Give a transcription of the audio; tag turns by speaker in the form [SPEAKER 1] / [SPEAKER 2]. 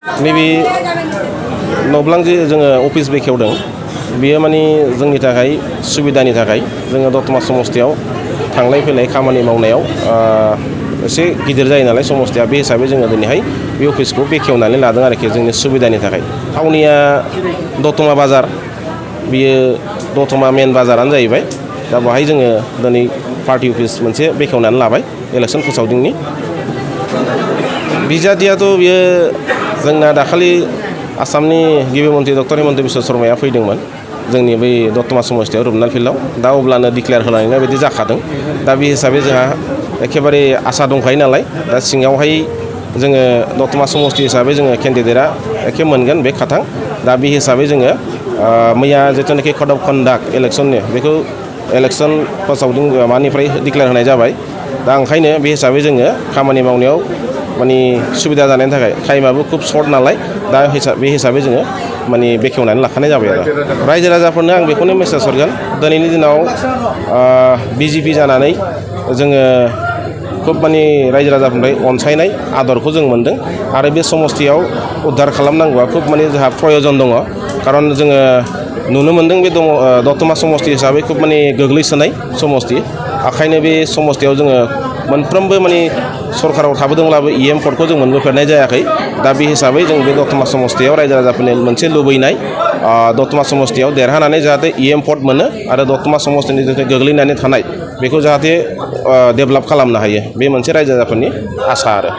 [SPEAKER 1] नैबे नब्लां जे जोङो अफिस बेखेवदों बेयो माने जोंनि थाखाय सुबिदानि थाखाय जोङो दतमा समस्तियाव थांलाय फैलाय खामानि मावनायाव एसे गिदिर जायो नालाय समस्तिया बे हिसाबै जोङो दिनैहाय बे अफिसखौ बेखेवनानै लादों आरोखि जोंनि सुबिदानि थाखाय थावनिया दतमा बाजार बियो दतमा मेन बाजारानो जाहैबाय दा बेवहाय जोङो दिनै पार्टी अफिस मोनसे बेखेवनानै लाबाय इलेक्सन फोसावदिंनि बिजाथियाथ' बियो जोंना दाखालि आसामनि गिबि मन्थ्रि डक्टर हिमन्त बिश्व शर्माया फैदोंमोन जोंनि बै दतमा समस्तियाव रुपनाल फिल्डआव दा अब्लानो डिक्लेयार होलांनाय बायदि जाखादों दा बे हिसाबै जोंहा एखेबारे आसा दंखायो नालाय दा सिङावहाय जोङो दतमा समस्ति हिसाबै जोङो केन्डिडेटआ एखे मोनगोन बे खाथां दा बे हिसाबै जोङो मैया जिथुनाखि कड अफ कन्डाक्ट इलेक्सननि बेखौ इलेक्सन फोसावदिं मानिफ्राय डिक्लेयार होनाय जाबाय दा ओंखायनो बे हिसाबै जोङो खामानि मावनायाव माने सुबिदा जानायनि थाखाय टाइमाबो खुब सर्ट नालाय दा बे हिसाबै जोङो माने बेखेवनानै लाखानाय जाबाय आरो रायजो राजाफोरनो आं बेखौनो मेसेज हरगोन दिनैनि दिनाव बिजेपि जानानै जोङो खुब माने रायजो राजाफोरनिफ्राय अनसायनाय आदरखौ जों मोन्दों आरो बे समस्तियाव उद्धार खालामनांगौआ खुब माने जोंहा प्रयजन दङ खारन जोङो नुनो मोन्दों बे दतमा समस्ति हिसाबै खुब माने गोग्लैसोनाय समस्ति ओंखायनो बे समस्तियाव जोङो मोनफ्रोमबो माने सरकाराव थाबोदोंब्लाबो इएम भटखौ जों मोनबोफेरनाय जायाखै दा बे हिसाबै जों बे दतमा समस्तियाव रायजो राजाफोरनि मोनसे लुबैनाय दतमा समस्तियाव देरहानानै जाहाथे इएम भट मोनो आरो दतमा समस्तिनि जिथु गोग्लैनानै थानाय बेखौ जाहाथे डेभेलप खालामनो हायो बे मोनसे रायजो राजाफोरनि आसा आरो